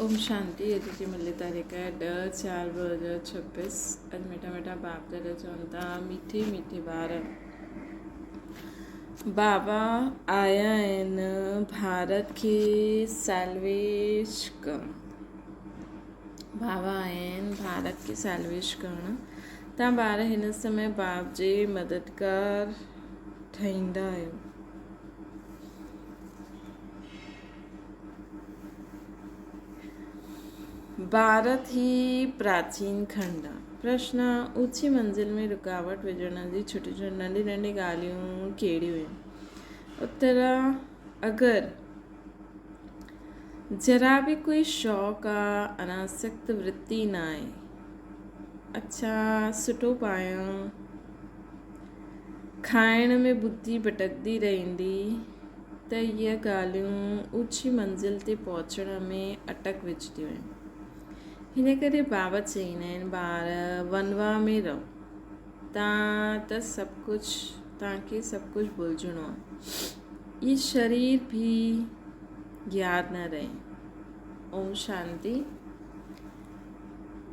اوم شانتي اڄ جي ملي تاريخ آهي 10/4/2026 اڄ مٺا مٺا باپ دادا چون ٿا مٺي مٺي ٻار بابا آيا آهن ڀارت کي سيلويج ڪرڻ بابا آيا آهن ڀارت کي سيلويج ڪرڻ تان ٻار هن سمي باپ جي مددگار ٺهيندا آهيو. ڀارت هي پراچين کنڊ آ. پرشن، اوچي منزل ۾ رڪاوٽ وجهڻ جي ڇوٽيون ڇوٽيون ننڍيون ننڍيون ڳالهيون ڪهڙيون آهن؟ اتر، اگر ذرا به ڪوئي شوق آ اناسڪت ورتي ناهي. اڇا سٺو پائڻ کائڻ ۾ ٻڌي ڀٽڪندي رهندي. ته اهي ڳالهيون اوچي منزل تي پهچڻ ۾ اٽڪ وجهنديون آهن. هن ڪري بابا چئيندا آهن ٻار ونواهه ۾ رهو تان ته سڀ ڪجهه توهان کي سڀ ڪجهه ڀلجڻو آهي. هي شرير به ياد نه رهي. اوم شانتي.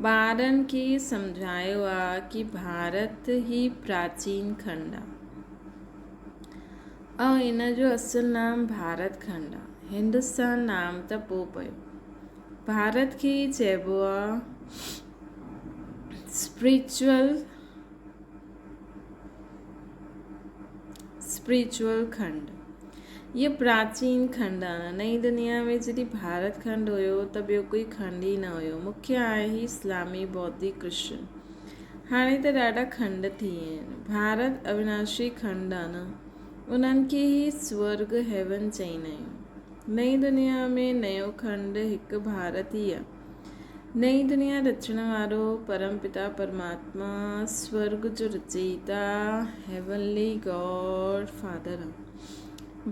ٻارن کي سمجهايو آ ڪي ڀارت هي پراچين کنڊ آ. ۽ ان جو اصل نام ڀارت کنڊ آ. هندستان نام ته پوء پيو. ڀارت کي ئي چئبو آ اسپريچوئل اسپريچوئل کنڊ. اهو پراچين کنڊ آ. نئين دنيا ۾ جڏهن ڀارت کنڊ هيو ته ٻيو ڪوئي کنڊ ئي نه هيو. مکيه آهي هي اسلامي، بوڌي، ڪرسچن. هاڻي ته ڏاڍا کنڊ ٿي ويا آهن. ڀارت اويناشي کنڊ آ نه. انهن کي ئي سورڳ، Heaven، چئيندا آهيون. نئين دنيا ۾ نيو کنڊ هڪ ڀارت ئي آ. نئين دنيا رچڻ وارو پرم پتا پرماتما سورڳ جو رچئيتا، Heavenly God Father، آ.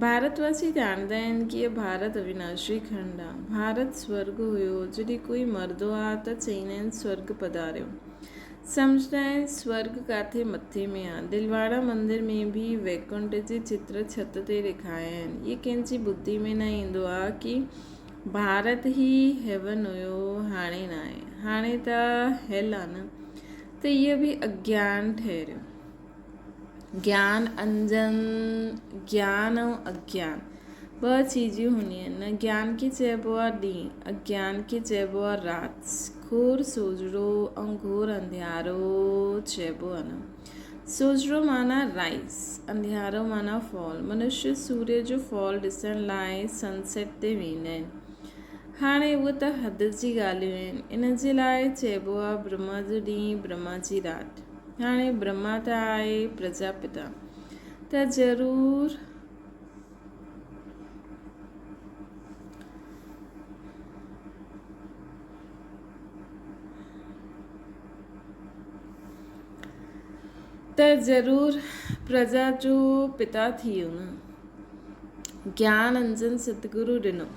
ڀارت واسي ڄاڻندا آهن ڪي اهو ڀارت اويناشي کنڊ آ. ڀارت سورڳ هيو. جڏهن ڪوئي مردو آ ته چئيندا آهن سورڳ پڌاريو. سمجهندا آهن سورڳ ڪاٿي مٿي ۾ آ. دلواڙا مندر ۾ به ويڪنٺ جي چتر ڇت تي ڏيکاريا آهن. اهي ڪنهن جي ٻڌي ۾ نه ايندو آ ڪي ڀارت ئي هيون هيو هاڻي ناهي. هاڻي ته هيل آ نه. ته اهو به اگيان ٺهريو. گيان انجن، گيان ۽ اگيان ٻه چيزيون هونديون آهن نه گيان کي چئبو آهي ڏينهن اگيان کي چئبو آهي رات گهور سوجهرو ۽ گهور انڌيارو چئبو آهي نه سوجهرو معنيٰ رائز انڌيارو معنيٰ فال منشي سوريه جو فال ڏسڻ لاء سن سيٽ تي ويندا آهن هاڻي اهي ته حد جي ڳالهيون آهن ان جي لاء چئبو آهي برهما جو ڏينهن برهما جي رات هاڻي برهما ته آهي پرجاپتا ته ضرور ته ضرور پرجا جو پتا ٿي ويو نه. گيان انجن ستگرو ڏنو.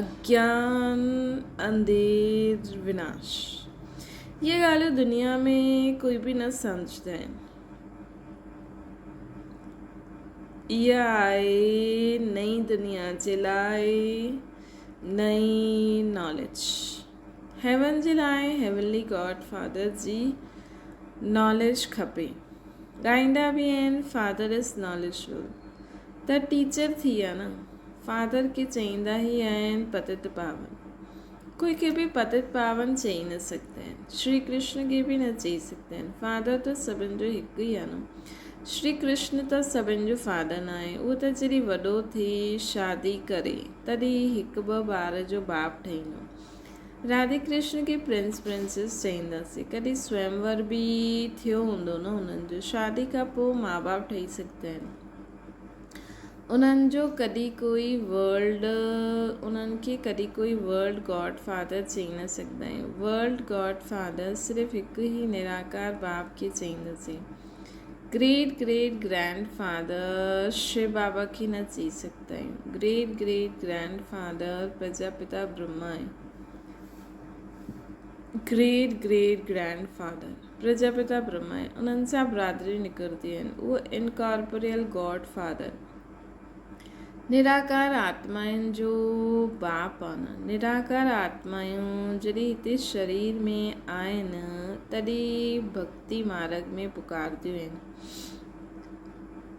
اگيان انڌير وناش اهي ڳالهيون دنيا ۾ ڪوئي به نه سمجهندا آهن اها آهي نئين دنيا جي لاء نئين ناليج هيون جي لاء هيونلي گاڊ فادر جي ناليج کپي ڳائيندا به آهن فادر از ناليجفل ته ٽيچر ٿي ويا نه فادر کي چئيندا ئي آهن پتت پاون ڪوئي کي به پتت پاون چئي نه سگهندا آهن شري ڪرشن کي به نه چئي سگهندا آهن فادر ته سڀن جو هڪ ئي آهي نه شري ڪرشن ته سڀن جو فادر نه آهي اهو ته جڏهن وڏو ٿي شادي ڪري تڏهن هڪ ٻه ٻار جو باپ ٺهيندو راڌي ڪرشن کي پرنس پرنسيس چئينداسين. ڪڏهن سويمور به ٿيو هوندو نه انهن جو. شادي کان پوء ماء باپ ٺهي سگهندا آهن. انهن جو ڪڏهن ڪوئي ورلڊ انهن کي ڪڏهن ڪوئي ورلڊ گاڊ فادر چئي نه سگهندا آهيون. ورلڊ گاڊ فادر صرف هڪ ئي نراڪار باپ کي چئينداسين. Great great grand father Shiv Baba کي نه چئي سگهندا آهيون. Great great grand father Prajapita Brahma آهي. Great great grand father پرجاپتا Brahma آهي، انهن سان برادريون نڪرنديون آهن، اهو انڪارپوريل گاڊ فادر، نراڪار آتمائن جو باپ آهي نه. نراڪار آتمائون جڏهن هتي شرير ۾ آهن، تڏهن ڀڳتي مارڳ ۾ پڪارنديون آهن.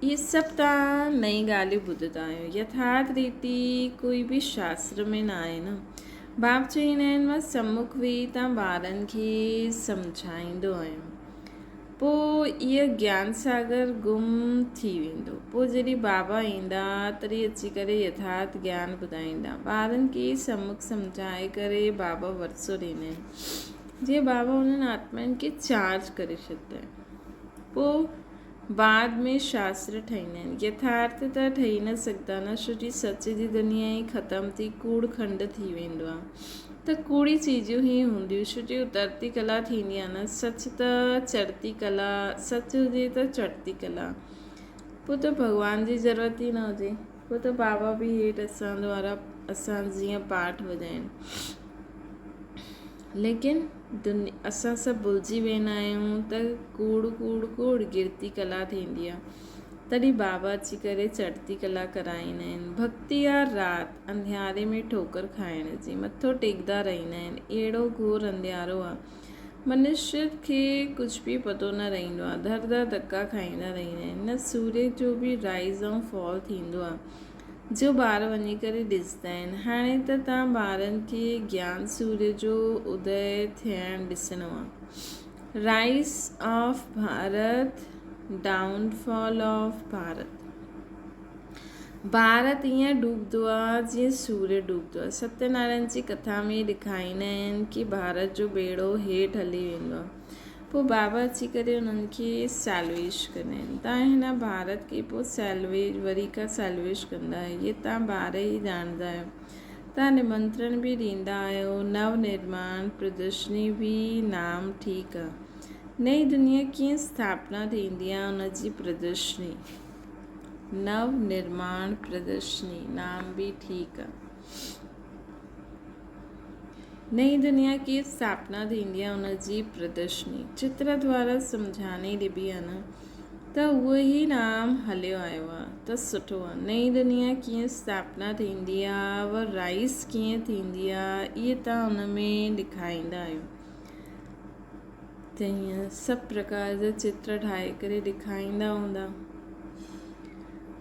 اهي سڀ توهان نئين ڳالهيون ٻڌندا آهيو. يٿارٿ ريتي ڪوئي به شاستر ۾ نه آهي نه. باپ چئيندا آهن مان سمک ويهي توهان ٻارن کي سمجهائيندو آهيان. پوء اهو گيان ساگر گم ٿي ويندو. پوء جڏهن بابا ايندا تڏهن اچي ڪري يٿارٿ گيان ٻڌائيندا. ٻارن کي سمک سمجهائي ڪري بابا ورثو ڏيندا آهن. جيئن بابا انهن آتمائن کي چارج ڪري ڇڏيندا آهن. پوء بعد ۾ شاستر ٺهيندا آهن. يٿارٿ ته ٺهي نه سگهندا نه ڇو جي سچ جي دنيا ئي ختم ٿي ڪوڙ کنڊ ٿي ويندو آهي ته ڪوڙي چيزون ئي هونديون ڇو جي اترتي ڪلا ٿيندي آهي نه سچ ته چڙهتي ڪلا سچ هجي ته چڙهتي ڪلا پوء ته ڀڳوان جي ضرورت ئي نه هجي پوء ته بابا به هيٺ اسان دوارا اسان جيئن پاٺ وڄائين. ليڪن اسان سڀ ڀلجي ويندا آهيون ته ڪوڙ ڪوڙ ڪوڙ گرتي ڪلا ٿيندي آهي. تڏهن بابا اچي ڪري چڙهتي ڪلا ڪرائيندا آهن. ڀڳتي آ رات انڌياري ۾ ٺوڪر کائڻ جي. مٿو ٽيڪدا رهندا آهن. اهڙو گهور انڌيارو آ. منشيء کي ڪجهه به پتو نه رهندو آ. در در ڌڪا کائيندا رهندا آهن. نه سوريه جو به رائز ۽ فال ٿيندو آ. جو ٻار وڃي ڪري ڏسندا آهن. هاڻي ته توهان ٻارن کي گيان سوريه جو ادي ٿيڻ ڏسڻو آهي. Rise of Bharat, downfall of Bharat. Bharat ائين ڊوبندو آهي جيئن سوريه ڊوبندو آهي. ستيه نارائڻ جي ڪٿا ۾ ڏيکاريندا آهن ڪي ڀارت جو ٻيڙو هيٺ هلي ويندو آهي. پوء بابا اچي ڪري انهن کي سيلويج ڪندا آهن. تان هن ڀارت کي پوء سيلويج وري ڪا سيلويج ڪندا آهيو. هي تان ٻار ئي ڄاڻندا آهيو. تان نمنترڻ به ڏيندا آهيو. نو نرماڻ پردرشني به نام ٺيڪ آ. نئين دنيا ڪيئن اسٿاپنا ٿيندي آ ان جي پردرشني. نو نرماڻ پردرشني نام به ٺيڪ آ. نئين دنيا ڪي اسٿاپنا ٿيندي آهي ان جي پردرشني چتر دوارا سمجهاڻي ڏبي آهي نه ته اهو ئي نام هليو آيو آهي ته سٺو آهي نئين دنيا ڪيئن اسٿاپنا ٿيندي آهي و رائس ڪيئن ٿيندي آهي اهي تان ان ۾ ڏيکاريندا آهيو ته ائين سڀ پرڪار جا چتر ٺاهي ڪري ڏيکاريندا هوندا.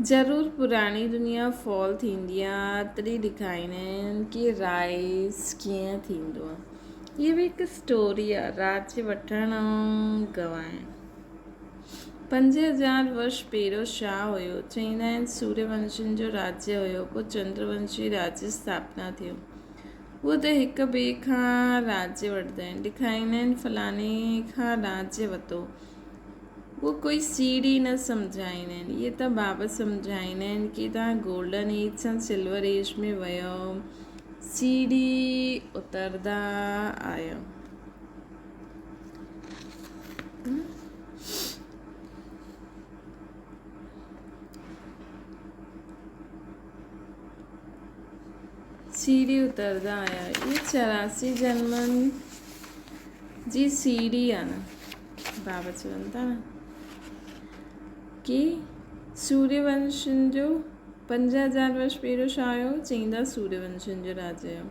ضرور پراڻي دنيا فال ٿيندي آ تڏهن ڏيکاريندا آهن ڪي رائز ڪيئن ٿيندو آ. هيء به هڪ اسٽوري آ راڄ وٺڻ ۽ گنوائڻ. 5000 ورش پهريون ڇا هيو؟ چئيندا آهن سوريه ونشين جو راجيه هيو پوء چندر ونشي راجيه اسٿاپنا ٿيو. هو ته هڪ ٻئي کان راڄ وٺندا آهن. ڏيکاريندا آهن فلاڻي کان راڄ ورتو. هو ڪوئي سيڙهي نه سمجهائيندا آهن. اهي ته بابا سمجهائيندا آهن ڪي توهان گولڊن ايج سان سلور ايج ۾ ويو سيڙهي اتردا آهيو. سيڙهي اتردا آيا. اهي 84 جنمن جي سيڙهي آ نه. بابا چون ٿا نه ڪي سوريه ونشن جو 5000 ورش پهريون ڇا هيو؟ چئيندا سوريه ونشن جو راجا هيو.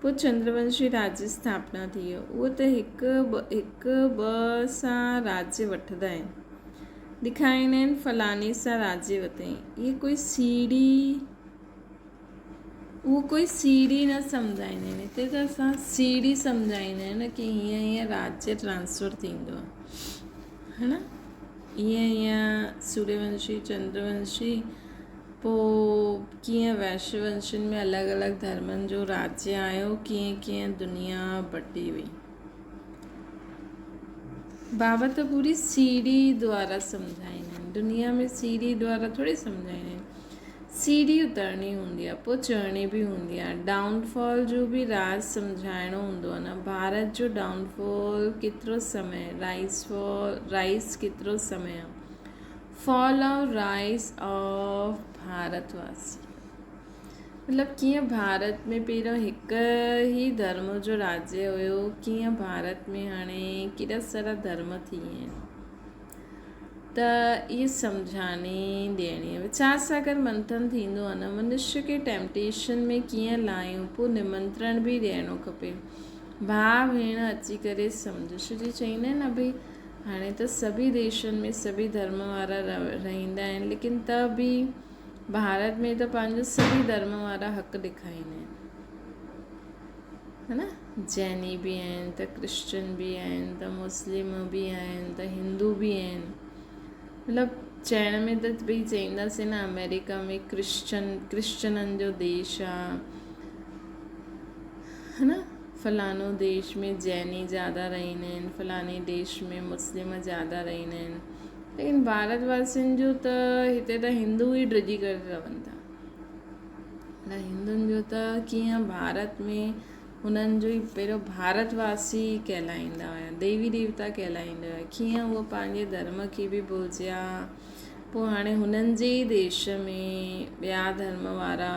پوء چندر ونشي راجيه اسٿاپنا ٿي ويو. اهو ته هڪ هڪ ٻه سان راجيه وٺندا آهن. ڏيکاريندا آهن فلاڻي سان راجيه ورتائين. اهي ڪوئي سيڙهي اهو ڪوئي سيڙهي نه سمجهائيندا آهن. هتي ته اسان سيڙهي سمجهائيندا آهيون نه ڪي هيئن هيئن راجيه ٽرانسفر ٿيندو آهي. ها نه ائين ائين سوريه ونشي چندر ونشي پوء ڪيئن ويشيه ونشين ۾ الڳ الڳ ڌرمن جو راجيه آيو ڪيئن ڪيئن دنيا بٽي وئي. بابا ته پوري سيڙهي دوارا سمجهائيندا آهن. دنيا ۾ سيڙهي دوارا ٿوري سمجهائيندا آهن. سيڙهي اترڻي هوندي آهي پوء چڙهڻي به هوندي آهي. ڊائون فال جو به راز سمجهائڻو هوندو آهي نه. ڀارت جو ڊائون فال ڪيترو سمي، رائز فال رائز ڪيترو سمي آهي. فال آف رائز آف ڀارت واسي. مطلب ڪيئن ڀارت ۾ پهريون هڪ ئي ڌرم جو راجيه هيو، ڪيئن ڀارت ۾ هاڻي ڪيڏا سارا ڌرم ٿي ويا آهن ته اهي سمجهاڻي ڏيڻي آهي. ويچار ساگر منٿن ٿيندو آهي نه منشيه کي ٽيمپٽيشن ۾ ڪيئن لاهيون پوء نمنترڻ به ڏيڻو کپي. ڀاء ڀيڻ اچي ڪري سمجهو شو جي چئيندا آهن نه ڀئي هاڻي ته سڀئي ديشن ۾ سڀئي ڌرم وارا رهندا آهن ليڪن ته به ڀارت ۾ ته پنهنجو سڀئي ڌرم وارا حق ڏيکاريندا آهن ها نه جيني به آهن ته ڪرسچن به آهن ته مسلم به آهن ته هندو به آهن مطلب چئڻ ۾ ته ڀئي چئينداسين نه آمريڪا ۾ ڪرسچن ڪرسچنن جو ديش آهي ها نه فلاڻو ديش ۾ جيني زياده رهندا آهن فلاڻي ديش ۾ مسلم زياده رهندا آهن ليڪن ڀارت واسين جو ته هتي ته هندو ئي ڊڄي ڪري رهن ٿا نه هندن جو ته ڪيئن ڀارت ۾ هنن جو ئي پهريون ڀارت واسي ڪهلائيندا هيا ديوي ديوتا ڪهلائيندا هيا ڪيئن اهو پنهنجي ڌرم کي به ڀلجيا پوء هاڻي هنن جي ئي ديش ۾ ٻيا ڌرم وارا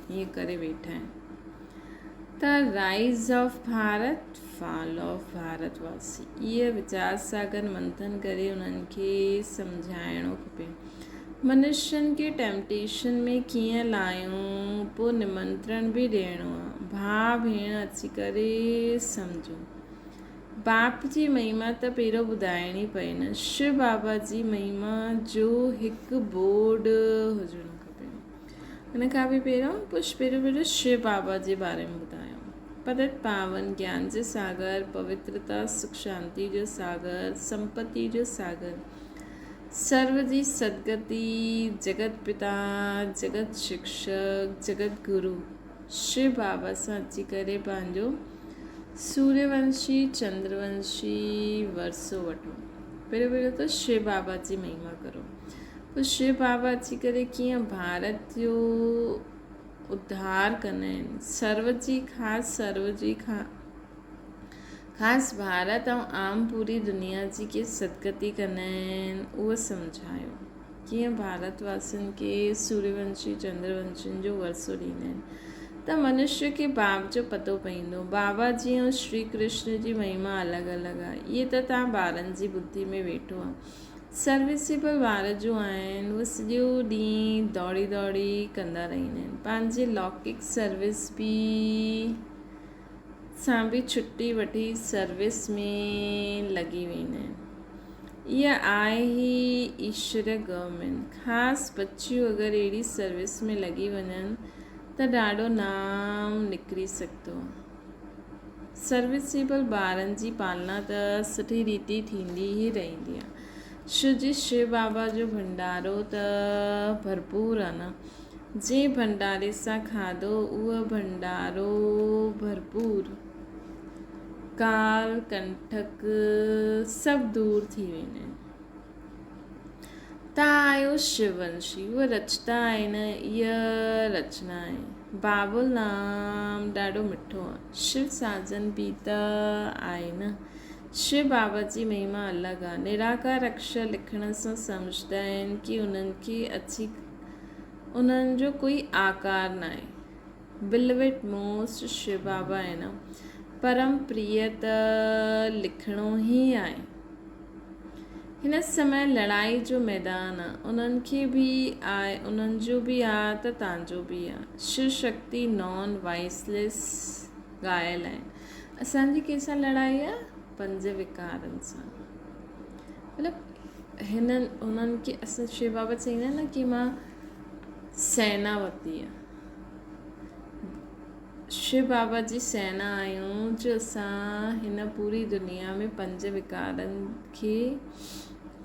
ائين ڪري ويٺا آهن ته rise of Bharat fall of Bharat واسي اهي ويچار ساگر منٿن ڪري انهن کي سمجهائڻو کپي منشين کي ٽيمپٽيشن ۾ ڪيئن لايون پوء نمنترڻ به ڏيڻو آ ڀاء ڀيڻ اچي ڪري سمجهو باپ جي مهما ته پهريون ٻڌائڻي پئي نه شو بابا جي مهما جو هڪ بورڊ هجڻو کپي ان کان به پهريون پش پهريون پهريون شو بابا جي باري ۾ ٻڌايو. پتت پاون گيان جي ساگر، پوترتا سک شانتي جو ساگر، سمپتي جو ساگر، سرو جي سدگتي، جڳت پتا، جڳت شڪشڪ، جڳت گرو شو بابا سان اچي ڪري پنهنجو سوريه ونشي چندر ونشي ورثو وٺو. پهريون پهريون ته شو بابا جي مهما ڪرو. پوء شو بابا اچي ڪري ڪيئن ڀارت جو اڌار ڪندا آهن. سرو جي خاص سرو جي خاص ڀارت ۽ عام پوري دنيا جي ڪي سدگتي ڪندا آهن اهو سمجهايو. ڪيئن ڀارت واسين کي سوريونشي چندر ونشين جو ورثو ڏيندا آهن ته منشيه کي باب جو پتو پئيندو. بابا جي ۽ شري ڪرشن جي مهما الڳ الڳ آهي. اهي ته توهان ٻارن جي ٻڌي ۾ ويٺو آهي. سروسيبل وار جو آهن اهي سڄو ڏينهن دوڙي دوڙي ڪندا رهندا آهن پنهنجي لوڪڪ سروس به سان به ڇٽي وٺي سروس ۾ لڳي ويندا آهن اها آهي ئي ايشوريه گورنمينٽ خاص بچيون اگر اهڙي سروس ۾ لڳي وڃن ته ڏاڍو نام نڪري سگهندو آهي. سروسيبل ٻارن جي پالنا ته سٺي ريتي ٿيندي ئي رهندي آ. شو جي شو بابا جو ڀنڊارو ته ڀرپور آ نه. جنهن ڀنڊاري سان کاڌو اهو ڀنڊارو ڀرپور. ڪال ڪنٺڪ سڀ دور ٿي ويندا آهن. تان آيو شو ونشي، اهي رچتا آهن، اها رچنا آهي. بابل نام ڏاڍو مٺو آهي. شو ساجن به ته آهي نه. شو بابا جي مهما الڳ آهي. نراڪار اڪشر لکڻ سان سمجهندا آهن ڪي انهن کي اچي انهن جو ڪوئي آڪار ناهي. بلويٽ موسٽ شو بابا آهي نه. پرم پريه ته لکڻو ئي آهي. هن سمي لڙائي جو ميدان آ، انهن کي به آء، انهن جو به آ ته تانجو به آ. شو شڪتي نان وائسليس ڳايل آهن. اسان جي ڪنهن سان لڙائي آ؟ پنج وڪارن سان. مطلب هنن انهن کي اسان شو بابا چئيندا آهن نه ڪي مان سيناوتي آ. شو بابا جي سينا آهيون جو اسان هن پوري دنيا ۾ پنج وڪارن کي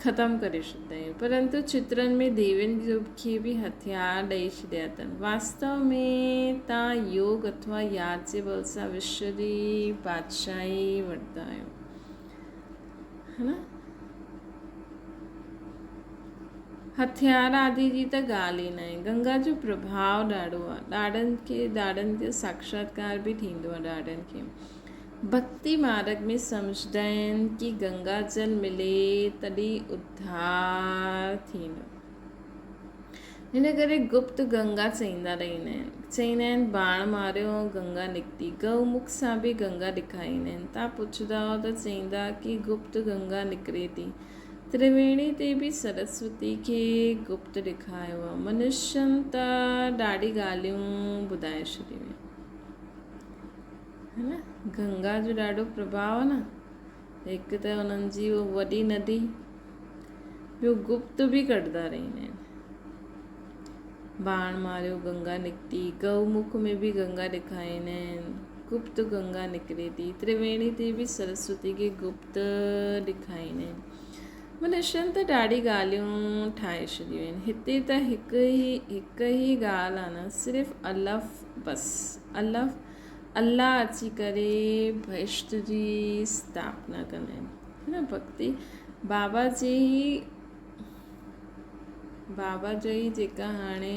ختم ڪري ڇڏيندا آهيون پرنتو چترن ۾ ديوين کي به هٿيار ڏئي ڇڏيا اٿن واستو ۾ تان يوگ اٿوا ياد جي بل سان وشو جي بادشاهي وٺندا آهيو ها نه هٿيار آدي جي ته ڳالهه ئي ناهي. گنگا جو پرڀاء ڏاڍو آهي. ڏاڍن کي ڏاڍن جو ساڪشاتڪار به ٿيندو آهي ڏاڍن کي. ڀڳتي مارڳ ۾ سمجهندا آهن ڪي گنگا جل ملي تڏهن اڌار ٿيندو. هن ڪري گپت گنگا چئيندا رهندا آهن. چئيندا آهن باڻ ماريو ۽ گنگا نڪتي. گئو مک سان به گنگا ڏيکاريندا آهن. تان پڇندا هئا ته چئيندا ڪي گپت گنگا نڪري ٿي. ترويڻي تي به سرسوتي کي گپت ڏيکايو آهي. منشين ته ڏاڍي ڳالهيون ٻڌائي ڇڏيون آهن. ها نه گنگا جو ڏاڍو پرڀاء آهي نه. هڪ ته انهن جي وڏي ندي ٻيو گپت به ڪڍندا رهندا آهن. باڻ ماريو گنگا نڪتي، گئو مک ۾ به گنگا ڏيکاريندا آهن، گپت گنگا نڪري ٿي، ترويڻي تي به سرسوتي کي گپت ڏيکاريندا آهن. منشين ته ڏاڍي ڳالهيون ٺاهي ڇڏيون آهن. هتي ته هڪ ئي هڪ ئي ڳالهه آهي نه صرف الف بس الف الله اچي ڪري بهشت جي اسٿاپنا ڪندا آهن. نه ڀڳتي بابا جي ئي بابا جا ئي جيڪا هاڻي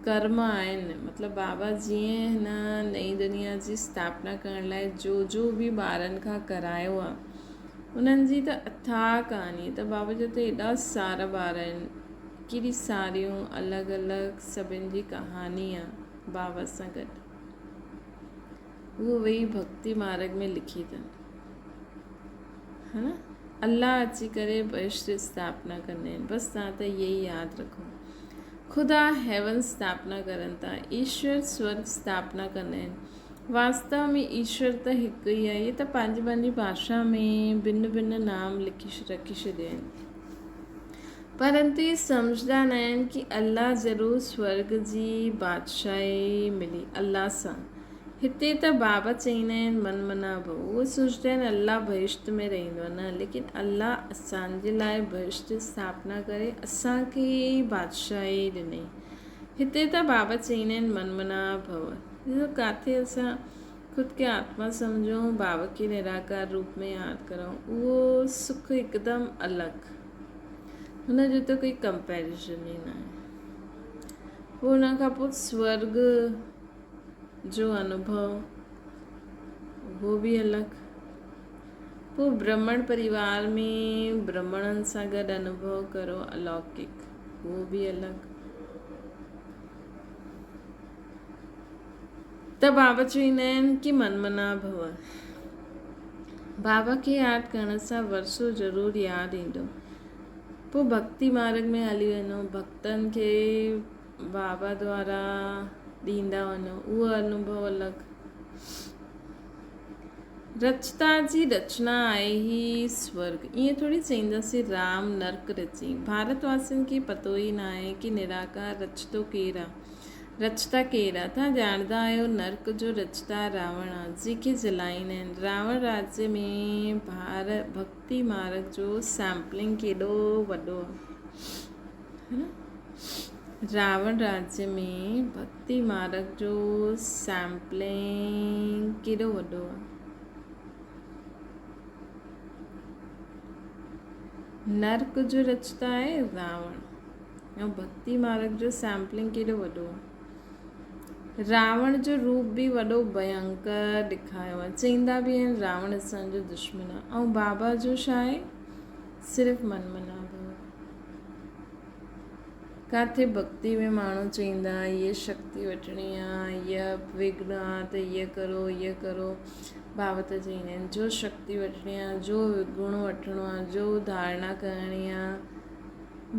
ڪرم آهن مطلب بابا جيئن هن نئين دنيا جي اسٿاپنا ڪرڻ لاء جو جو به ٻارن کان ڪرايو آهي انهن جي ته اٿاهه ڪهاڻي ته بابا جا ته ايڏا سارا ٻار آهن ڪيڏي ساريون الڳ الڳ سڀن جي ڪهاڻي آهي بابا سان گڏ اهو ويهي ڀڳتي مارگ ۾ لکي اٿن ها نه الله اچي ڪري بهشت اسٿاپنا ڪندا آهن بس تان ته اهي ئي ياد رکو خدا هيون اسٿاپنا ڪرن ٿا ايشور سورگ اسٿاپنا ڪندا آهن واستو ۾ ايشور ته هڪ ئي آهي ته پنهنجي پنهنجي ڀاشا ۾ ڀن ڀن نام لکي رکي ڇڏيا آهن پرنتو اهي سمجهدا نه آهن ڪي الله ضرور سورگ جي بادشاهي ملي الله سان هتي ته بابا چئيندا آهن من منا ڀو اهي سوچدا آهن الله بهشت ۾ رهندو آهي نه ليڪن الله اسان جي لاء بهشت اسٿاپنا ڪري اسان کي ئي بادشاهي ڏني هتي ته بابا چئيندا آهن من منا ڀو ڏسو ڪاٿي اسان خود کي آتما سمجهون بابا کي نراڪار روپ ۾ ياد ڪرون اهو سک هڪدم الڳ هن جو ته ڪوئي ڪمپيريزن ئي ناهي پوء ان کان پوء سورگ جو انوڀو اهو به الڳ. پوء برهمڻ پريوار ۾ برهمڻن سان گڏ انوڀو ڪرو الوڪڪ اهو به الڳ. ته بابا چوندا آهن ڪي من منا ڀو. بابا کي ياد ڪرڻ سان ورثو ضرور ياد ايندو. پوء ڀڳتي مارگ ۾ هلي وڃو ڀڳتن کي بابا دوارا ڏيندا وڃو اهو انوڀو الڳ. رچتا جي رچنا آهي هي سورگ. ائين ٿوري چئينداسين رام نرڪ رچي. ڀارت واسين کي پتو ئي ناهي ڪي نراڪار رچتو ڪير آ. رچتا ڪير آ. توهان ڄاڻندا آهيو نرڪ جو رچتا راوڻ آ جنهن کي جلائيندا آهن. راوڻ راجيه ۾ ڀڳتي مارگ جو سيمپلنگ ڪيڏو وڏو آ. راوڻ راجيه ۾ ڀڳتي مارگ جو سيمپلنگ ڪيڏو وڏو آ. نرڪ جو رچتا آهي راوڻ ۽ ڀڳتي مارگ جو سيمپلنگ ڪيڏو وڏو آ. راوڻ جو روپ به وڏو ڀينڪر ڏيکايو آ. چئيندا به آهن راوڻ اسان جو دشمن آ ۽ بابا جو ڇا آهي صرف من منا ڀو. ڪاٿي ڀڳتي ۾ ماڻهو چئيندا هيء شڪتي وٺڻي آ، هيء وگهن آ ته هيء ڪرو هيء ڪرو. ڀاوت چئيندا آهن جو شڪتي وٺڻي آ، جو وگهڻ وٺڻو آ، جو ڌارڻا ڪرڻي آ.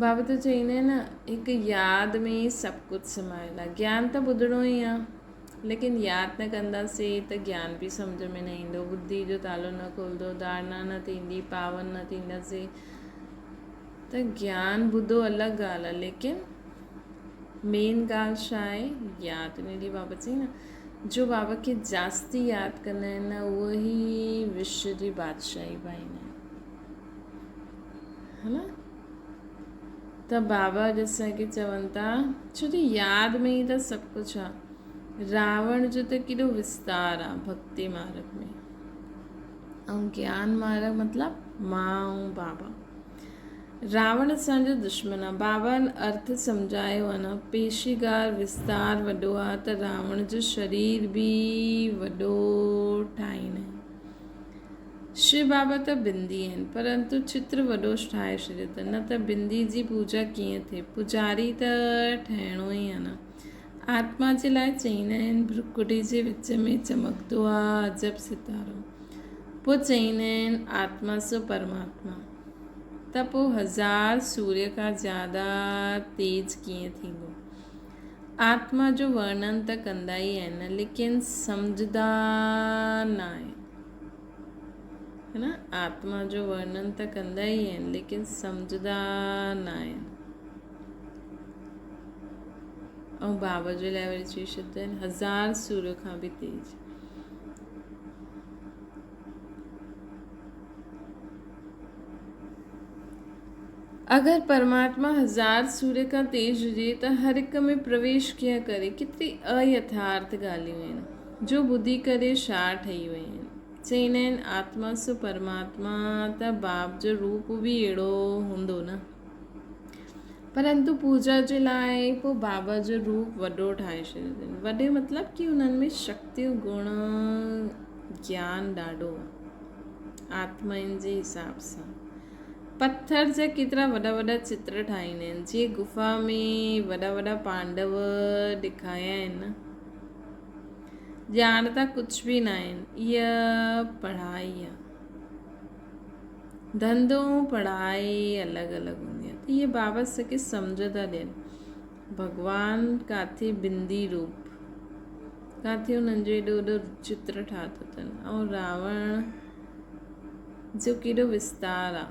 ڀاوت چئيندا آهن نه هڪ ياد ۾ ئي سڀ ڪجهه سمايل آ. گيان ته ٻڌڻو ئي آ ليڪن ياد نه ڪنداسين ته گيان به سمجهه ۾ نه ايندو، ٻڌي جو تالو نه کلندو، ڌارڻا نه ٿيندي، پاون نه ٿينداسين. ته گيان ٻڌو الڳ ڳالهه آهي ليڪن مين ڳالهه ڇا آهي ياد ان ڏينهن بابا چئي نه جو بابا کي جاستي ياد ڪندا آهن نه اهو ئي وشو جي بادشاهي پائيندا آهن ها نه ته بابا اڄ اسان کي چون ٿا ڇو ته ياد ۾ ئي ته سڀ ڪجهه آهي راوڻ جو ته ڪيڏو وستار آهي ڀڳتي مارگ ۾ ۽ گيان مارگ مطلب مان ۽ بابا. راوڻ اسان جو دشمن آ. بابا ارٿ سمجهايو آ نه. پيشيگار وستار وڏو آ ته راوڻ جو شرير به وڏو ٺاهينائين. شو بابا ته بندي آهن، پرنتو چتر وڏو ٺاهي ڇڏيو اٿن، نه ته بندي جي پوڄا ڪيئن ٿئي؟ پوڄاري ته ٺهڻو ئي آهي نه. آتما جي لاء چئيندا آهن، ڀرڪٽي جي وچ ۾ چمڪندو آ عجب ستارو. پوء چئيندا آهن، آتما سو پرماتما. ته پوء هزار سوريه کان زياده تيز ڪيئن ٿيندو؟ آتما جو ورڻن ته ڪندا ئي آهن، ليڪن سمجهندا نه آهن. ها نه؟ آتما جو ورڻن ته ڪندا ئي آهن، ليڪن سمجهندا نه آهن. ۽ بابا جي لاء وري چئي ڇڏيندا آهن هزار سور کان به تيز. اگر پرماتما هزار سوريه کان تيز هجي ته هر هڪ ۾ پرويش ڪيئن ڪري؟ ڪيتري ايٿارٿ ڳالهيون آهن، جو ٻڌي ڪري شاهه ٺهي وئي آهن. چئيندا آهن آتما سو پرماتما ته باپ جو روپ به اهڙو هوندو نه. پرنتو پوجا جي لاء پوء بابا جو روپ وڏو ٺاهي ڇڏيو اٿن. وڏي مطلب ڪي انهن ۾ شڪتيون گڻ گيان ڏاڍو آتمائن جي حساب سان. پٿر جا ڪيترا وڏا وڏا چتر ٺاهيندا آهن، جيئن گفا ۾ وڏا وڏا پانڊو ڏيکايا آهن نه. ڄاڻ ته ڪجهه به نه آهن. اها پڙهائي آهي. ڌنڌو ۽ پڙهائي الڳ الڳ هوندي آهي. ته اهي بابا اسان کي سمجهه ٿا ڏين. ڀڳوان ڪاٿي بندي روپ، ڪاٿي انهن جو ايڏو وڏو چتر ٺاهيو اٿن ۽ راوڻ جو ڪيڏو وستار آ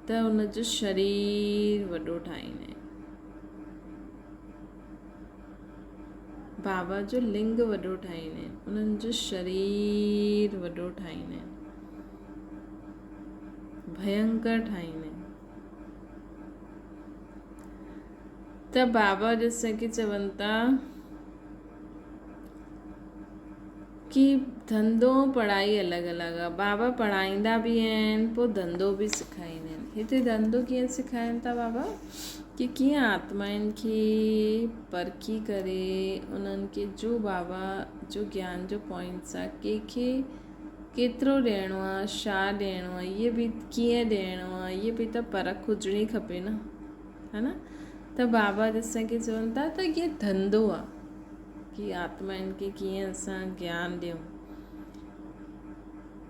ته ان جو شرير وڏو ٺاهيندا آهن. بابا جو لنگ وڏو ٺاهيندا آهن، انهن جو شرير وڏو ٺاهيندا آهن، ڀينڪر ٺاهيندا آهن. ته بابا ڏس کي چون ٿا ڪي ڌنڌو ۽ پڙهائي الڳ الڳ آ. بابا پڙهائيندا به آهن پوء ڌنڌو به سکائيندا آهن. هتي ڌنڌو ڪيئن سکائين ٿا بابا ڪي ڪيئن آتمائن کي پرکي ڪري انهن کي جو بابا جو گيان جو پوائنٽس آ ڪنهن کي ڪيترو ڏيڻو آ ڇا ڏيڻو آ اهي به ڪيئن ڏيڻو آ اهي به ته پرک هجڻي کپي نه ها نه ته بابا اسان کي چون ٿا ته اهي ڌنڌو آ ڪي آتمائن کي ڪيئن اسان گيان ڏيون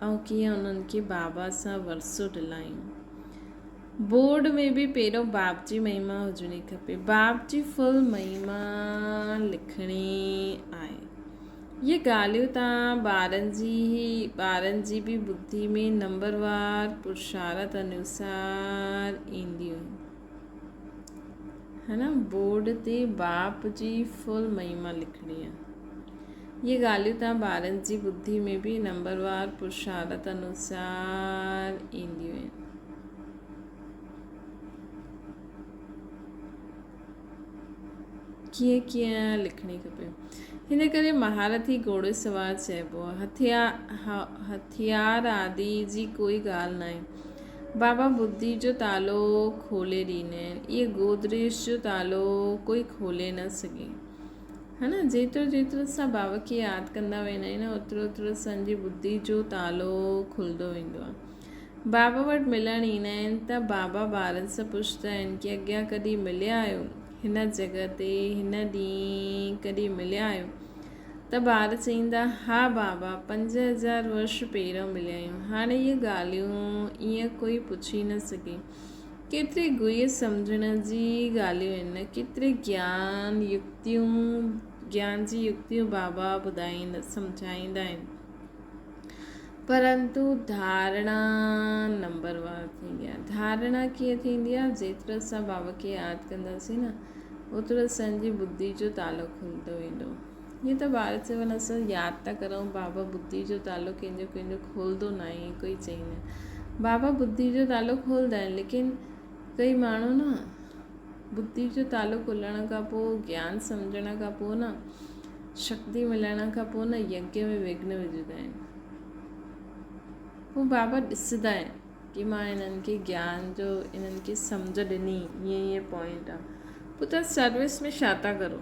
۽ ڪيئن انهن کي بابا سان ورثو ڏلايون. بورڊ ۾ به پهريون باپ جي مهما هجڻي کپي. باپ جي فل مهما لکڻي آهي. اهي ڳالهيون تان ٻارن جي ٻارن جي به ٻڌي ۾ نمبروار پرشارت انوسار اينديون. ها نه بورڊ تي باپ جي فل مهما لکڻي آهي. اهي ڳالهيون تان ٻارن جي ٻڌي ۾ به نمبروار پرشارت انوسار اينديون آهن. ڪيئن ڪيئن لکڻي کپي. هن ڪري مهارٿي گهوڙي سوار چئبو آهي. هٿيار آدي جي ڪوئي ڳالهه ناهي. بابا ٻڌي جو تالو کولي ڏيندا آهن. اهي گودريج جو تالو ڪوئي کولي نه سگهي. ها نه جيترو جيترو اسان بابا کي ياد ڪندا ويندا آهيون نه اوترو اوترو اسان جي ٻڌي جو تالو کلندو ويندو آهي. بابا وٽ ملڻ ايندا آهن ته بابا ٻارن سان پڇندا آهن ڪي اڳيان ڪڏهن مليا آهيو؟ هن جڳهه تي هن ڏينهن ڪڏهن مليا آهيو؟ ته ٻار چئيندا ها بابا 5000 ورش پهريون مليا آهيون. هاڻي اهي ڳالهيون ائين ڪوئي پڇي نه سگهي. ڪيتري گهي سمجهڻ جي ڳالهيون آهن نه ڪيتري گيان يڪتيون گيان جي يڪتيون بابا ٻڌائيندا سمجهائيندا آهن. پرنتو ڌارڻا نمبر وار ٿيندي آهي. ڌارڻا ڪيئن ٿيندي آهي؟ جيترو اسان بابا کي ياد ڪنداسين نه اوترو اسان جي ٻڌي جو تالو کلندو ويندو. هيئن ته ٻار چون اسان ياد ٿا ڪرون بابا ٻڌي جو تالو ڪنهن جو ڪنهن جو کولندو ناهي ائين ڪوئي چئيندا آهن. بابا ٻڌي جو تالو کولندا آهن ليڪن ڪئي ماڻهو نه ٻڌي جو تالو کلڻ کان پوء گيان سمجهڻ کان پوء نه شڪتي ملڻ کان پوء نه يگيا ۾ وگهن وجهندا آهن. پوء بابا ڏسندا آهن ڪي مان انهن کي گيان جو انهن کي سمجهه ڏني ائين ائين پوائنٽ آ پوء توهان سروس ۾ ڇا ٿا ڪرو؟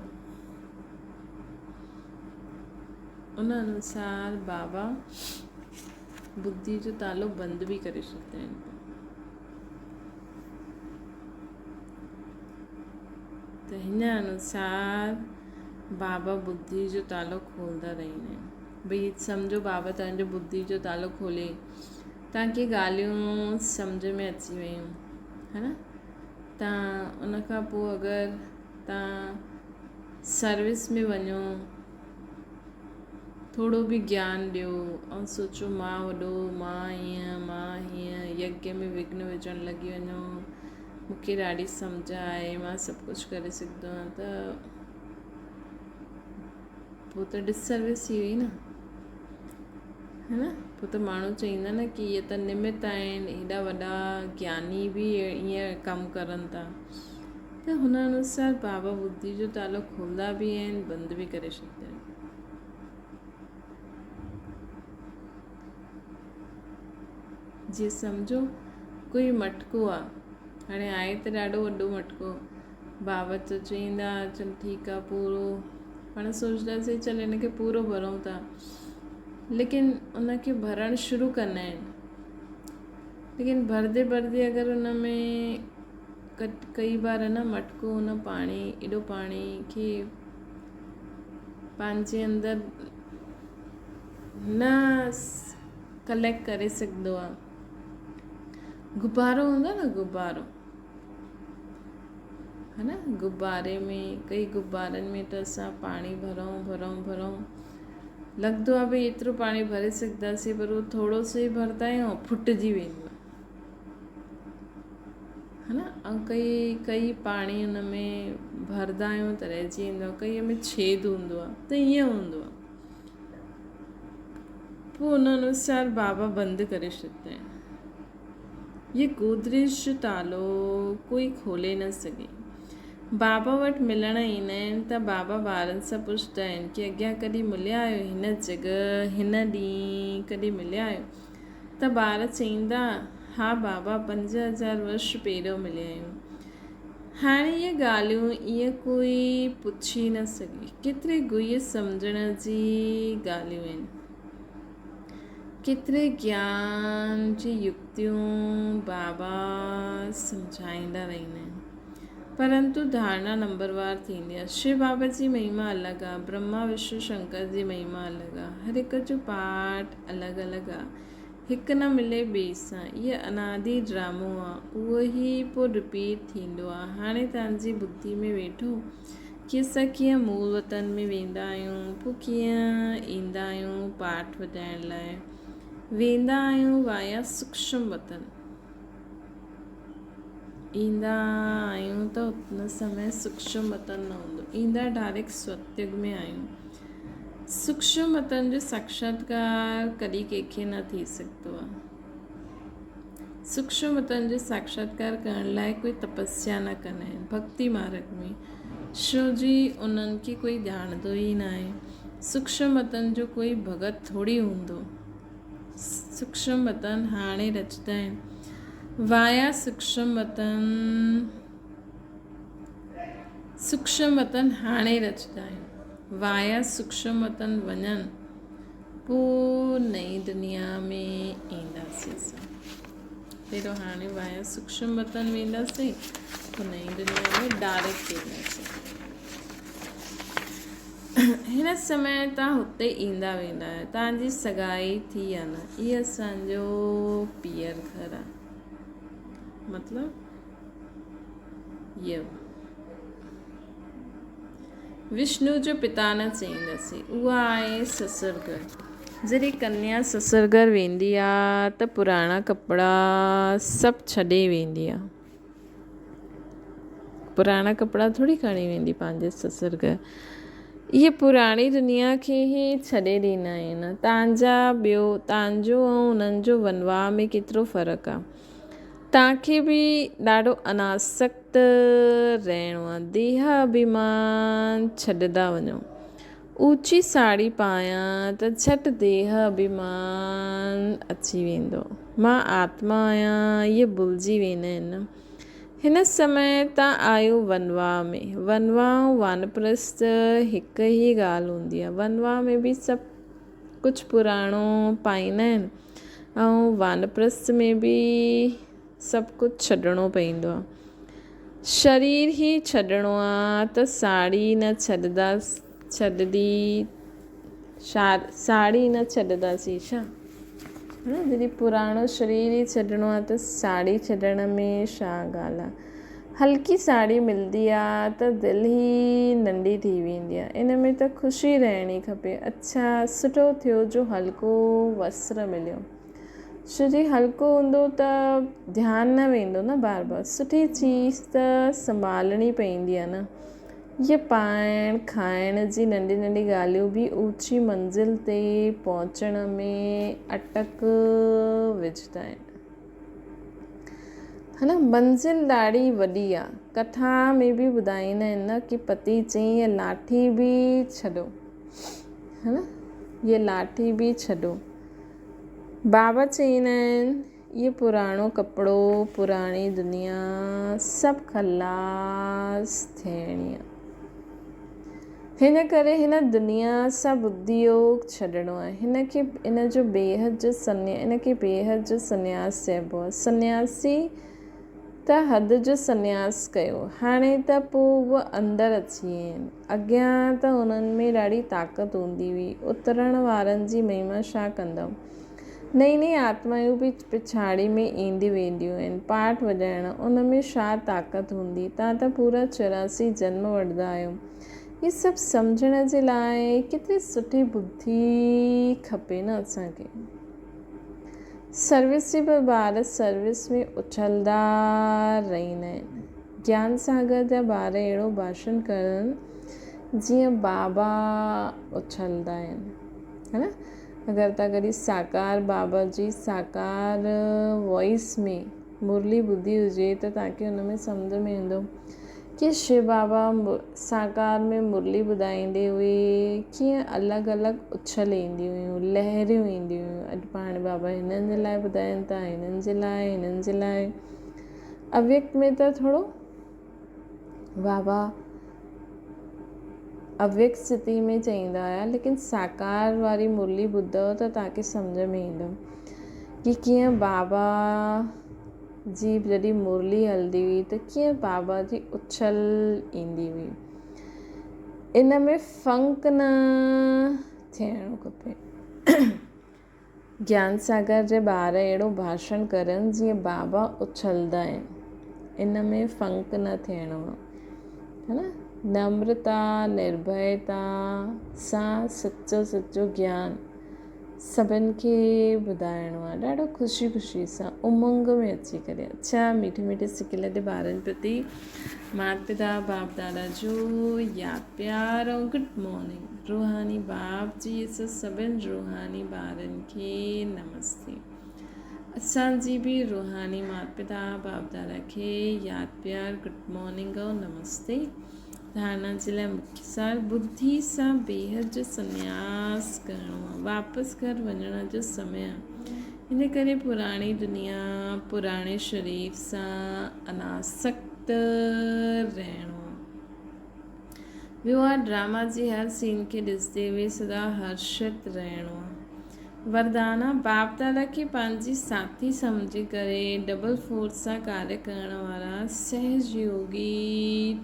ان انوسار بابا ٻڌي جو تالو بند به ڪري ڇڏيندا آهن. ته هن انوسار بابا ٻڌي جو تالو کولندا رهندا آهن. ڀئي سمجهو بابا توهان جو ٻڌي جو تالو کولي توهان کي ڳالهيون سمجهه ۾ اچي ويون ها نه تان ان کان پوء اگر توهان سروس ۾ وڃو ٿورو به گيان ڏيو ۽ سوچو مان وڏو مان هيئن مان هيئن يگيه ۾ وگهن وجهڻ لڳي وڃو مون کي ڏاڍي سمجهه آهي مان سڀ ڪجهه ڪري سگهندو آهيان ته پوء ته ڊس سروس ٿي وئي نه ها نه پوء ته ماڻهو چئيندا نه ڪي اهي ته نمت آهن هيڏا وڏا گياني به ائين ڪم ڪرن ٿا ته هن انوسار بابا ٻڌي جو تالو کولندا به آهن بند به ڪري ڇڏيندا آهن. جيئن سمجهو ڪوئي مٽڪو آ هاڻي آهي ته ڏاڍو وڏو مٽڪو بابا ته چئيندا چل ٺيڪ آ پورو پاڻ سوچنداسين چل هن کي پورو ڀرون ٿا ليڪن ان کي ڀرڻ شروع ڪندا آهن ليڪن ڀردي ڀردي اگر ان ۾ ڪئي بار نه مٽڪو ان پاڻي ايڏو پاڻي کي پنهنجي اندر نه ڪليڪٽ ڪري سگهندو آهي غبارو هوندو آهي نه غبارو ها نه غباري ۾ ڪئي غبارن ۾ ته اسان پاڻي ڀرون ڀرون ڀرون لڳندو آهي ڀئي ايترو پاڻي ڀري سگهنداسين پر اهو ٿورو سو ئي ڀردا آهيون ڦٽجي ويندو آهي ها نه ۽ ڪئي ڪئي پاڻي ان ۾ ڀردا آهيون ته رهجي ويندو آهي ڪئي ۾ ڇيد هوندو آهي ته ائين هوندو آهي پوء ان انوسار بابا بند ڪري ڇڏيندا آهن هي گودريج جو تالو ڪوئي کولي نه سگهي. بابا وٽ ملڻ ايندا آهن ته بابا ٻارن سان پڇندا آهن ڪي اڳيان ڪڏهن مليا آهيو هن جڳهه هن ڏينهن ڪڏهن مليا آهيو ته ٻار چئيندا ها بابا 5000 ورش پهريون مليا آهيون. هاڻي اهي ڳالهيون ائين ڪوئي پڇي نه سگهي. ڪيتري گهي سمجهڻ جي ڳالهيون آهن. ڪيتري گيان جي يڪتيون بابا سمجهائيندا رهندا آهن. پرنتو ڌارڻا نمبروار ٿيندي آهي. شو بابا جي مهما الڳ آهي، برهما وشنو شنڪر جي مهما الڳ آهي. هر هڪ جو پارٽ الڳ الڳ آهي. هڪ نه ملي ٻئي سان. اهو انادي ڊرامو آهي. اهو ئي پوء رپيٽ ٿيندو آهي. هاڻي توهان جي ٻڌي ۾ ويٺو ڪي اسان ڪيئن مول وطن ۾ ويندا آهيون، پوء ڪيئن ايندا آهيون پاٺ وڄائڻ لاء ويندا آهيون وايا سوڪشم وطن ايندا آهيون ته ان سمي سوڪشم وطن نه هوندو ايندا ڊائريڪٽ ستيگ ۾ آهيون سوڪشم وطن جو ساڪشاتڪار ڪڏهن ڪنهن کي نه ٿي سگهندو آهي. سوڪشم وطن جو ساڪشاتڪار ڪرڻ لاء ڪوئي تپسيا نه ڪندا آهن. ڀڳتي مارڳ ۾ شو جي انهن کي ڪوئي ڄاڻندو ئي ناهي. سوڪشم وطن جو ڪوئي ڀڳت ٿوري هوندو. سوڪشم وطن هاڻي رچندا آهن. وايا سوڪشم وطن سوڪشم وطن هاڻي رچندا آهن. وايا سوڪشم وطن وڃن. پوء نئين دنيا ۾ اينداسين اسان. پهريون هاڻي وايا سوڪشم وطن وينداسين پوء نئين دنيا ۾ ڊائريڪٽ اينداسين. هن سمي تان هتي ايندا ويندا آهيو. تان جي سڳائي ٿي يا نه؟ هي اسان جو پيئر گهر آهي. مطلب هيء وشنو جو پتا نه چئينداسين، اها آهي سسر گهر. جڏهن ڪنيا سسر گهر ويندي آ ته پراڻا ڪپڙا سڀ ڇڏي ويندي آ. پراڻا ڪپڙا ٿوري کڻي ويندي پنهنجي سسر گهر. اهي پراڻي دنيا کي ئي ڇڏي ڏيندا آهن. تان جا ٻيو تان جو ۽ انهن جو ونواهه ۾ ڪيترو فرق آ. توهان کي به ڏاڍو اناسڪت رهڻو آ. ديهه اڀيمان ڇڏندا وڃو. اوچي ساڙهي پايان ته جهٽ ديهه اڀيمان اچي ويندو. مان آتما آهيان اهي ڀلجي ويندا آهن. هن سمي توهان آهيو ونواهه ۾. ونواهه ۽ وانپرست هڪ ئي ڳالهه هوندي آهي. ونواهه ۾ به سڀ ڪجهه پراڻو پائيندا آهن. ۽ وانپرسٿ ۾ به سڀ ڪجهه ڇڏڻو پوندو آهي. شرير ئي ڇڏڻو آهي ته ساڙهي نه ڇڏدا ڇڏدي ساڙهي نه ڇڏداسين ڇا؟ ها نه جڏهن پراڻو شرير ئي ڇڏڻو آهي ته ساڙهي ڇڏڻ ۾ ڇا ڳالهه آهي. هلڪي ساڙهي ملدي آ ته دل ئي ننڍي ٿي ويندي آ. ان ۾ ته خوشي رهڻي کپي. اڇا سٺو ٿيو جو هلڪو وستر مليو. ڇو جي هلڪو هوندو ته ڌيان نه ويندو نه بار بار. سٺي چيز ته سنڀالڻي پوندي آ نه. هيء پائڻ کائڻ جي ننڍي ننڍي ڳالهيون به اوچي منزل تي پهچڻ ۾ اٽڪ وجهندا آهن. ها نه منزل ڏاڍي وڏي آ. ڪٿا ۾ به ٻڌائيندا آهن نه ڪي پتي چئين هيء لاٺي به ڇڏو. ها نه هيء لاٺي به ڇڏو. بابا چئيندا آهن هيء پراڻو ڪپڙو، پراڻي دنيا سڀ خلاص ٿيڻي آ. هن ڪري هن دنيا سان ٻڌي يوگ ڇڏڻو آهي. هن کي ان جو بيحد جو سنيا ان کي بيحد جو سنياس چئبو آهي. سنياسي ته حد جو سنياس ڪيو. هاڻي ته پوء اهي اندر اچي ويا آهن. اڳيان ته انهن ۾ ڏاڍي طاقت هوندي هئي. اترڻ وارن جي مهما ڇا ڪندؤ؟ نئين نئين آتمائون به پڇاڙي ۾ اينديون وينديون آهن. پاٺ وڄائڻ، ان ۾ ڇا طاقت هوندي؟ تان ته پورا 84 جنم وٺندا آهيو. هي سڀ سمجهڻ جي لاء ڪيتري سٺي ٻڌي کپي نه اسان کي. سروس جي به ٻار سروس ۾ اڇلندا رهندا آهن. گيان ساگر جا ٻار اهڙو ڀاشڻ ڪرن جيئن بابا اڇلندا آهن. ها نه؟ اگر توهان ڪڏهن ساڪار بابا جي ساڪار وائس ۾ مرلي ٻڌي هجي ته توهان کي ان ۾ سمجهه ۾ ايندو ڪي شو بابا ساڪار ۾ مرلي ٻڌائيندي هئي ڪيئن الڳ الڳ اڇل ايندي هيون لهريون اينديون هيون اڄ پاڻ بابا هنن جي لاء ٻڌائين ٿا هنن جي لاء هنن جي لاء اويڪت ۾ ته ٿورو بابا اويڪت اسٿتي ۾ چئيندا هيا ليڪن ساڪار واري مرلي ٻڌو ته توهان کي سمجهه ۾ ايندو ڪي ڪيئن بابا جي جڏهن مرلي هلندي هئي ته ڪيئن بابا جي اڇل ايندي هئي ان ۾ فنڪ نه ٿيڻو کپي. گيان ساگر جي ٻار اهڙو ڀاشڻ ڪرن جيئن بابا اڇلندا آهن. ان ۾ فنڪ نه ٿيڻو آهي. ها نه؟ نمرتا، نرڀيتا سان سچو سچو گيان سڀن کي ٻڌائڻو آهي. ڏاڍو خوشي خوشي سان امنگ ۾ اچي ڪري. اڇا ميٺي ميٺي سڪيل تي ٻارن پرتي مات پتا باپ دادا جو ياد پيار ۽ گڊ مارننگ روحاني باپ جي اسان سڀن روحاني ٻارن کي نمستي اسان جي به روحاني مات پتا باپ دادا کي ياد پيار گڊ مارننگ ۽ نمستي ڌارنا جي لاء مکيه سار ٻڌي سان بيحد جو سنياس ڪرڻو آهي واپس گهر وڃڻ جو سمي آهي ان ڪري پراڻي دنيا پراڻي شرير سان اناسڪت رهڻو آهي ٻيو آهي ڊراما جي هر سين کي ڏسندي هوئي سدا هرشت رهڻو آهي. وردان آ باپ دادا کي پنهنجي ساٿي سمجهي ڪري ڊبل فورس سان ڪاريه ڪرڻ وارا سهج يوگي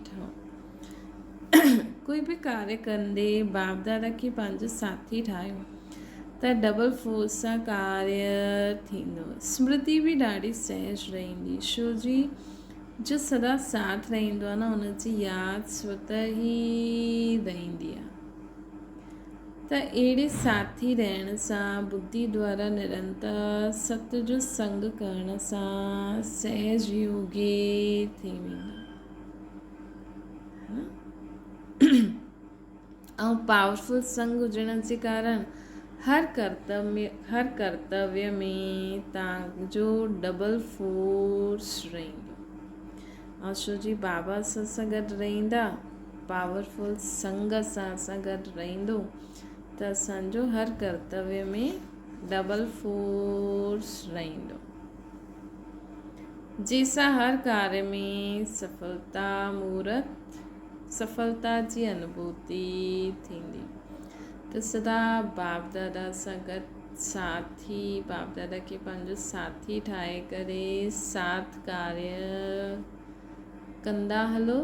ٺهو. ڪوئي به ڪاريه ڪندي باپ دادا کي پنهنجو ساٿي ٺاهيو ته ڊبل فورس سان ڪاريه ٿيندو. سمرتي به ڏاڍي سهج رهندي شو جي جو سدا ساٿ رهندو آهي نه ان جي ياد سوته ئي رهندي آهي ته اهڙي ساٿي رهڻ سان ٻڌي دوارا نرنتر ست جو سنگ ڪرڻ سان سهج يوگي ٿي ويندو ۽ پاورفل سنگ هجڻ جي ڪارڻ هر هر ڪرتويه ۾ تان جو ڊبل فورس رهندو ۽ ڇو جي بابا سان سان گڏ رهندا پاورفل سنگ سان سان گڏ رهندو ته اسان جو هر ڪرتويه ۾ ڊبل فورس رهندو جنهن سان هر ڪاري ۾ سڦلتا مورت سڦلتا جي انوڀوتي ٿيندي ته سدا باپ دادا سان گڏ ساٿي، باپ دادا کي پنهنجو ساٿي ٺاهي ڪري ساٿ ڪاريه ڪندا هلو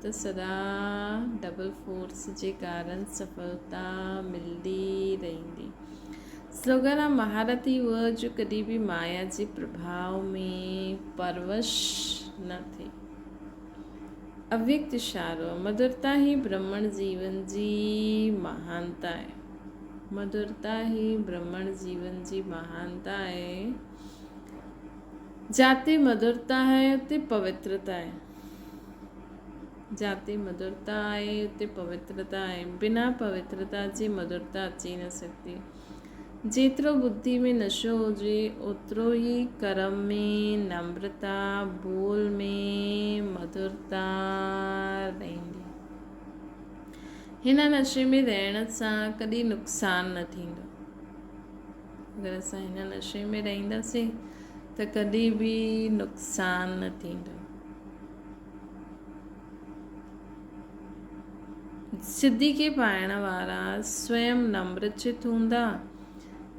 ته سدا ڊبل فورس جي ڪارڻ سڦلتا ملندي رهندي. سلوگن آ مهارت ئي اهو جو ڪڏهن به مايا جي پرڀاء ۾ پروش نه ٿئي. اويڪت اشارو، مڌرتا ئي برهمڻ جيون جي مهانتا آهي. مڌرتا ئي برهمڻ جيون جي مهانتا آهي. جاتي مڌرتا آهي اتي پوترتا آهي. جاتي مڌرتا آهي اتي پوترتا آهي. بنا پوترتا جي مڌرتا اچي نه سگهندي. جيترو ٻڌي ۾ نشو هجي اوترو ئي ڪرم ۾ نمرتا، ٻول ۾ مڌرتا رهندي. هن نشي ۾ رهڻ سان ڪڏهن نقصان نه ٿيندو. اگر اسان هن نشي ۾ رهنداسين ته ڪڏهن به نقصان نه ٿيندو. سڌي کي پائڻ وارا سويم نمرچت هوندا،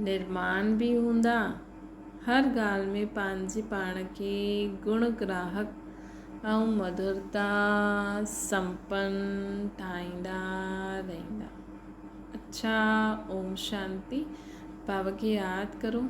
نرمان به هوندا، هر ڳالهه ۾ پنهنجي پاڻ کي گڻ گراهڪ ۽ مڌرتا سمپن ٺاهيندا رهندا. اڇا اوم شانتي. بابا کي ياد ڪرو.